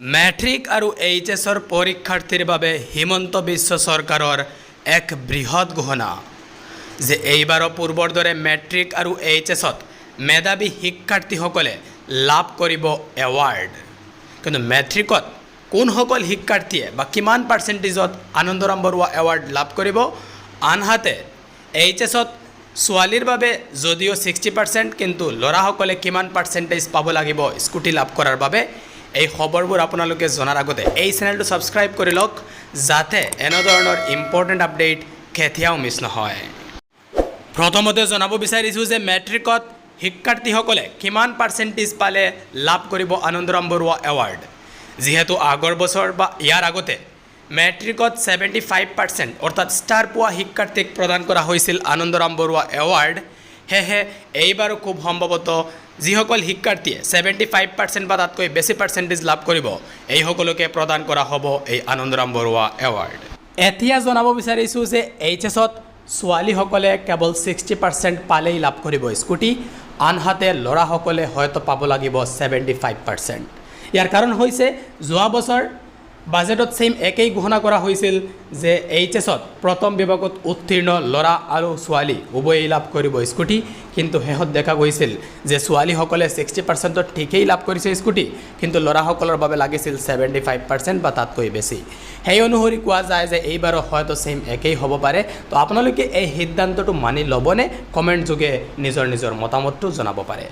Matric আৰু H এছৰ পৰীক্ষাৰ্থীৰ বাবে হিমন্ত বিশ্ব চৰকাৰৰ এক বৃহৎ ঘোষণা যে এইবাৰো পূৰ্বৰ দৰে মেট্ৰিক আৰু এইচ এছত মেধাৱী শিক্ষাৰ্থীসকলে লাভ কৰিব এৱাৰ্ড। কিন্তু মেট্ৰিকত কোনসকল শিক্ষাৰ্থীয়ে বা কিমান পাৰ্চেণ্টেজত আনন্দৰাম বৰুৱা এৱাৰ্ড লাভ কৰিব, আনহাতে এইচ এছত ছোৱালীৰ বাবে যদিও 60%, কিন্তু ল'ৰাসকলে কিমান পাৰ্চেণ্টেজ পাব লাগিব স্কুটি লাভ কৰাৰ বাবে, এই খবৰবোৰ আপোনালোকে জনাৰ আগতে এই চেনেলটো ছাবস্ক্ৰাইব কৰি লওক, যাতে এনেধৰণৰ ইম্পৰ্টেণ্ট আপডেট কেতিয়াও মিছ নহয়। প্ৰথমতে জনাব বিচাৰিছোঁ যে মেট্ৰিকত শিক্ষাৰ্থীসকলে কিমান পাৰ্চেণ্টেজ পালে লাভ কৰিব আনন্দৰাম বৰুৱা এৱাৰ্ড। যিহেতু আগৰ বছৰ বা ইয়াৰ আগতে মেট্ৰিকত 75%, অৰ্থাৎ ষ্টাৰ পোৱা শিক্ষাৰ্থীক প্ৰদান কৰা হৈছিল আনন্দৰাম বৰুৱা এৱাৰ্ড, সেয়েহে এইবাৰো খুব সম্ভৱতঃ যিসকল শিক্ষাৰ্থীয়ে 75% বা তাতকৈ বেছি পাৰ্চেণ্টেজ লাভ কৰিব, এইসকলকে প্ৰদান কৰা হ'ব এই আনন্দৰাম বৰুৱা এৱাৰ্ড। এতিয়া জনাব বিচাৰিছোঁ যে এইচ এছত ছোৱালীসকলে কেৱল 60% পালেই লাভ কৰিব স্কুটি, আনহাতে ল'ৰাসকলে হয়তো পাব লাগিব 75%। ইয়াৰ কাৰণ হৈছে যোৱা বছৰ বাজেটত ছেইম একেই ঘোষণা কৰা হৈছিল যে এইচ এছত প্ৰথম বিভাগত উত্তীৰ্ণ ল'ৰা আৰু ছোৱালী উভয়েই লাভ কৰিব স্কুটি। কিন্তু শেষত দেখা গৈছিল যে ছোৱালীসকলে 60%ত ঠিকেই লাভ কৰিছে স্কুটি, কিন্তু ল'ৰাসকলৰ বাবে লাগিছিল 75% বা তাতকৈ বেছি। সেই অনুসৰি কোৱা যায় যে এইবাৰো হয়তো ছেইম একেই হ'ব পাৰে। তো আপোনালোকে এই সিদ্ধান্তটো মানি ল'বনে? কমেণ্ট যোগে নিজৰ নিজৰ মতামতটো জনাব পাৰে।